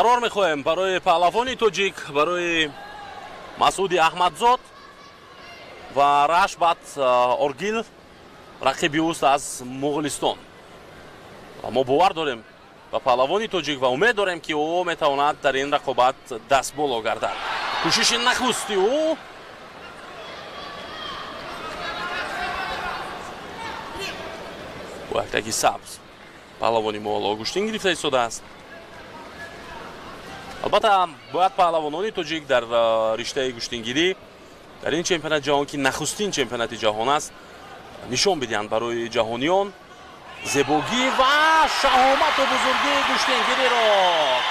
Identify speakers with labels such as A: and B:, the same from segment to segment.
A: Барор мехоҳем барои паҳлавони тоҷик, барои Масъуди Аҳмадзод ва Рашбат Оргил, рақиби ӯст аз Муғулистон. Мо бовар дорем ба паҳлавони тоҷик ва умед дорем, ки ӯ метавонад дар ин рақобат дастболо гардад. Кӯшиши нахусти ӯ бо яктаки сабз паҳлавони мо ҳоло гӯштин гирифта истодааст. Албатта, бояд паҳлавонони тоҷик дар риштаи гӯштингирӣ дар ин чемпионати ҷаҳон, ки нахустин чемпионати ҷаҳон аст, нишон бидиҳанд барои ҷаҳониён зебогӣ ва шаҳомату бузургии гӯштингириро.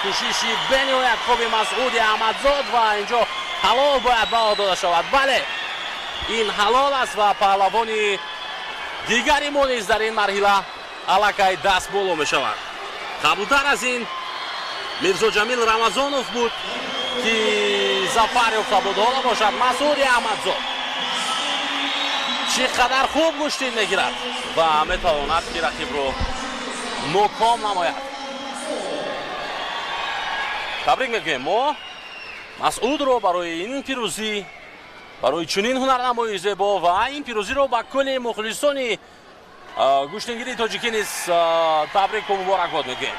A: Кӯшиши бениҳоят хуби Масъуди Аҳмадзод ва инҷо ҳалол бояд баҳо дода шавад. Бале, ин ҳалол аст ва паҳлавони дигари мо низ дар ин марҳила аллакай дастболо мешавад. Қаблтар аз ин Мирзоҷамил Рамазонов буд, ки зафар ёфта буд. Ҳоло бошад Масъуди Аҳмадзод чӣ қадар хуб гӯштин мегирад ва метавонад, ки рақибро ноком намояд. Табрик мекунем мо Масъудро барои ин пирӯзӣ, барои чунин ҳунарнамоии зебо ва ин пирӯзиро ба кулли мухлисони гӯштингирии тоҷикӣ низ табрику муборакбод мекунем.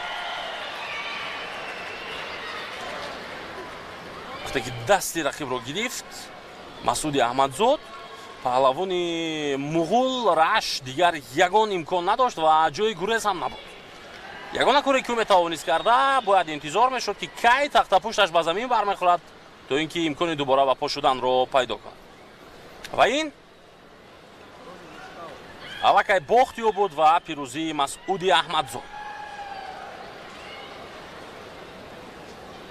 A: Вақте ки дасти рақибро гирифт Масъуди Аҳмадзод, паҳлавони муғул Раш дигар ягон имкон надошт ва ҷои гурез ҳам набуд. Ягона коре, ки ӯ метавонист карда, бояд интизор мешуд, ки кай тахтапушташ ба замин бармехӯрад, то ин ки имкони дубора ба по шуданро пайдо кунад. Ва ин аллакай бохти ӯ буд ва пирӯзии Масъуди Аҳмадзод.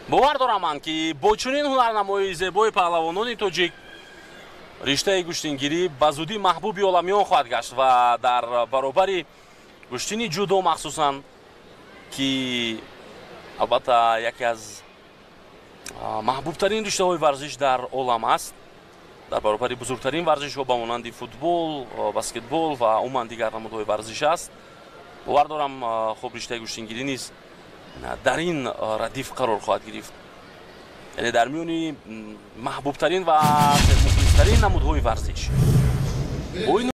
A: Бовар дорам ман, ки бо чунин ҳунарнамоии зебои паҳлавонони тоҷик риштаи гӯштингирӣ ба зудӣ маҳбуби оламиён хоҳад гашт ва дар баробари гӯштини ҷудо махсусан, ки албатта яке аз маҳбубтарин риштаҳои варзиш дар олам аст, дар баробари бузургтарин варзишҳо ба монанди футбол, баскетбол ва умуман дигар намудҳои варзиш аст. Бовар дорам, хуб, риштаи гӯштингирӣ низ дар ин радиф қарор хоҳад гирифт, яъне дар миёни маҳбубтарин ва сермухлистарин намудҳои варзиш. Бо ин